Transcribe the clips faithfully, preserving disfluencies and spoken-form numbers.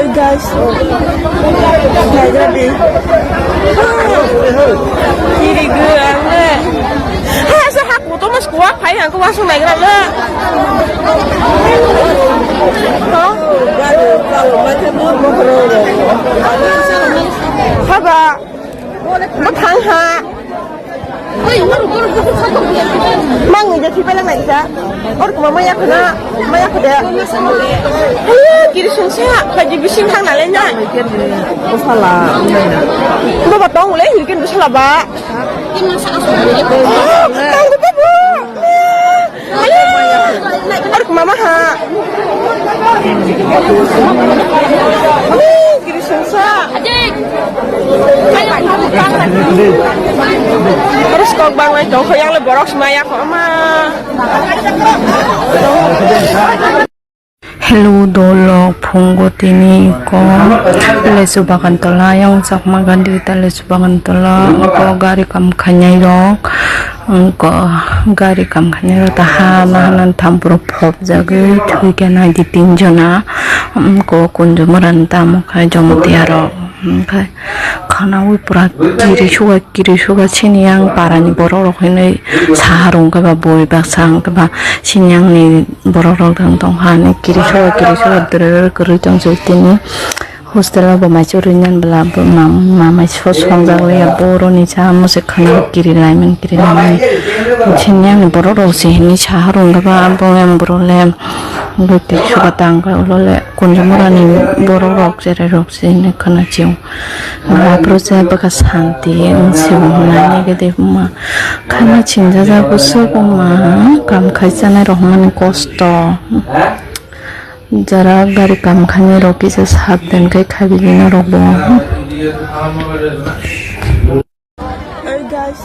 Guys, naigra di. Kiri gua le. Ha, sa hak moto mas kuat phai hang kuat sung naigra le. Ha? Haba. Bwthang ha. Mang ni je thipela nai sa. Or kuma maya khuna, maya khude. Ayo, kiri sungsa, phaji bising thang nalai na. Bosala. Baba tong le, hirkin bosala ba. Tang ko babu. Ayo, or kuma maha. Ayo, kiri sungsa. Terus kok bang lai tong khoyang le borok sima ya kho ma. Hello, dolok phungo tini ko lesu bagan tola, yang chakma gandhi ta lesu bagan tola, ko gari kam khainai rok, ko gari kam khainai rok ta ha na hanan tham puro phop jagwi thui khe nai di tin jona, ko kunju muran tamo khai jomo tiya rok. Hwnkhe khwnaui pura kiri suga, kiri suga, chini yang parani borok rok hinui saha rwng khe ba bui baksa hwnkhe ba chini yang ni borok rok dang tong ha hinui kiri suga, kiri suga dwrwr kwrwi tong si tini hostel o bo mai chwrwi nani bwla bo ma, ma mai so songjak liya boroni cha mo se khwnaui kiri laimani, kiri laimani chini yang ni borok rok se hinui saha rwng khe ba bo yang borok le bui twi suga tang khe ulo le kunjumura ni borok rok cherai rok. Sini khana chiyung. Aphuru se bwkha santi wng si wng nani gede ma. Khana chingjajak bwswk wng ma. Kam khai chanai rok mani kosto. Jara gari kam khainai rok kisa sat den khai khaibili norok bo. Hey guys,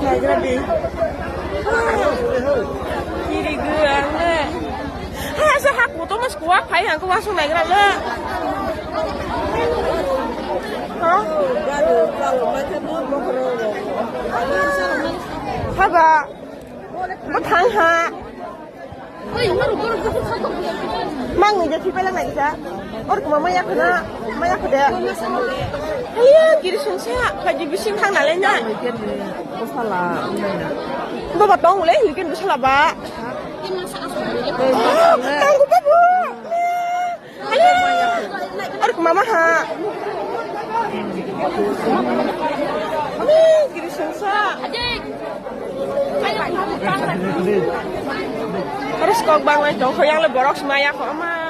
naigra di. Kiri gua le. Ha, sa hak moto mas kuat phai hang kuat sung naigra le. Ha? Haba. Bwthang ha. Mang ni je thipela nai sa. Or kuma maya khuna, maya khude. Haliya kiri sungsa, phaji bising thang nalai na. Bosala. Baba tong le, hirkin bosala ba. Tang ko babu. Haliya. Or kuma maha. Kiri sungsa. Terus kok bang lai tong khoyang le borok sima ya kho ma.